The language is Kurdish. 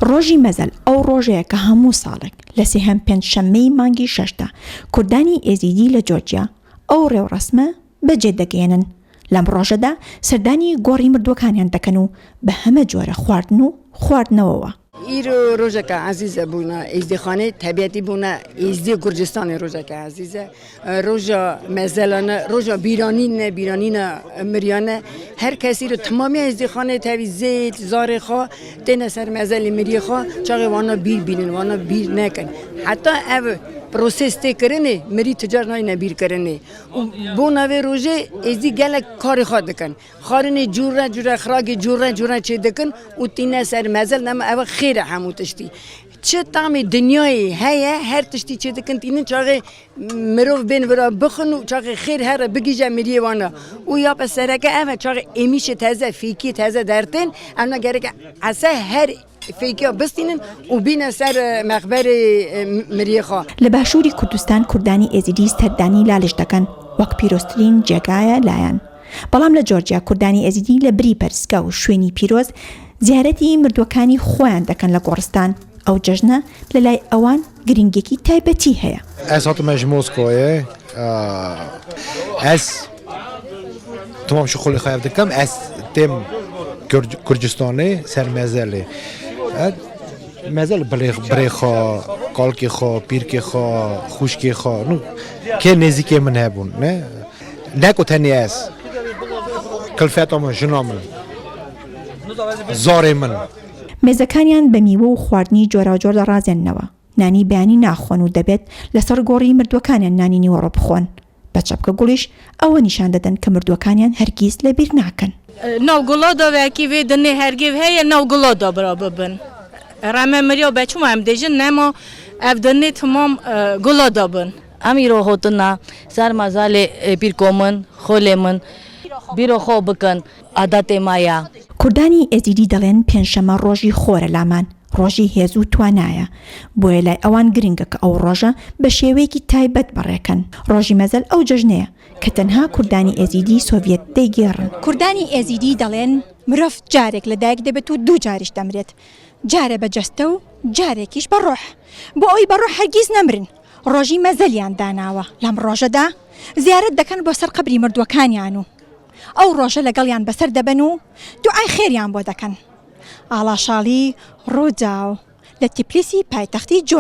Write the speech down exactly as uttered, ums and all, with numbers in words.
Rojî Mezel ew rojeyeke hemû salek li sêhem pêncşemeyî mangî şeş de Kurdanî Êzîdî li Georgia ew rêwresme bicê digihînin. Lem rojede serdanî gorî mirdokaniyan dikin û bi heme cure xwarin û xwarinewê we. Îro rojeke ezîze bûne, Êzdîxanê tebîetî bûne, Êzdî Gurcistanê rojeke ezîze. Roja mezelane, roja bîranîne, bîranîna miriyane. Her kes îro timamiya Êzdîxanê tevî zêt, zarê xwe têne ser mezelê miriyê xwe, çaxê wana bîr bînin, wana bîr nekin. Heta ev proses tê kirinê, mirî tu car nayne bîr kirinê. Û bona vê rojê Êzdî gelek karê xwe dikin. Xwarinê cûre cûre, xiragê cûre cûre çê dikin û tîne ser mezel, nema ev xêr e hemû tiştî. Çi tamê dinyayê heye, her tiştî çê dikin tînin, çaxê mirov bên vira bixin û çaxê xêr here bigihîje miriyê wana. Û ya pe sereke ev e, çaxê êmîşê teze, fêkiyê teze dertên, evna gereke ese her fêkiya bistînin û bîne ser, e, mexberê, e, miriyê xwe. Li Başûrî Kurdistan Kurdanî Êzîdî serdanî Lalij dikin, wek pîroztirîn cêgaye layan. Belam li Georgia Kurdanî Êzîdî li birî perîska û şwênî pîroz ziyaretî mirdwekanî xweyan dikin li goristan. Ew cejne li lay ewan girîngekî taybetî heye. Ez hatime ji Moskowayê. Aa, ez Tamam, şixulê xwe ev dikim, ez têm Kur-, Kurdistanê, ser mezelê. E, mezel birê, birê xwe, kalkê xwe, pîrkê xwe, xwişkê xwe, nû kê nêzîkê min hebûn, ne? Ne ku tenê ez. Kilfeta min, jina min, zarê min. Mêzekaniyan bi mîwe û xwarinî coracor dirazênnewe. Nanî beyanî naxwin û debêt li ser gorî mirdwekaniyan nanî nîwero bixwin. Bi çepke gulîş ew nîşan didin ku mirdwekaniyan hergîz li bîr nakin. Nav gula de wekî vê dinê hergê heye, nav gula de bira bibin. Reme miriya be çima em dêjin, nema ev dinê timam, e, gula de bin. Em îro hotine ser mezelê, e, pîrko min, xolê min, bîro xwe bikin, adetê me ye. Kurdanî Êzîdî dەڵێن پێنجشەممە ڕۆژی خۆرە لامان، ڕۆژی هێز و توانایە. بۆیە لای ئەوان گرنگە کە ئەو ڕۆژە بە شێوەیەکی تایبەت بەڕێکەن. ڕۆژی مەزەل ئەو جەژنەیە کە تەنها کوردانی ئێزیدی سۆڤیەت دەیگێڕن. کوردانی ئێزیدی دەڵێن مرۆڤ جارێک لە دایک دەبێت و دوو جاریش دەمرێت. جارێ بە جەستە و جارێکیش بە ڕۆح. بۆ ئەوی بە ڕۆح هەرگیز نەمرن، ڕۆژی مەزەلیان داناوە. لەم ڕۆژەدا زیارەت دەکەن بۆ سەر قەبری مردووەکانیان و ئەو ڕۆژە لەگەڵیان بەسەر دەبەن و دوعای خێریان بۆ دەکەن. ئاڵا شاڵی، ڕووداو، لە تیپلیسی پایتەختی جۆرجیا.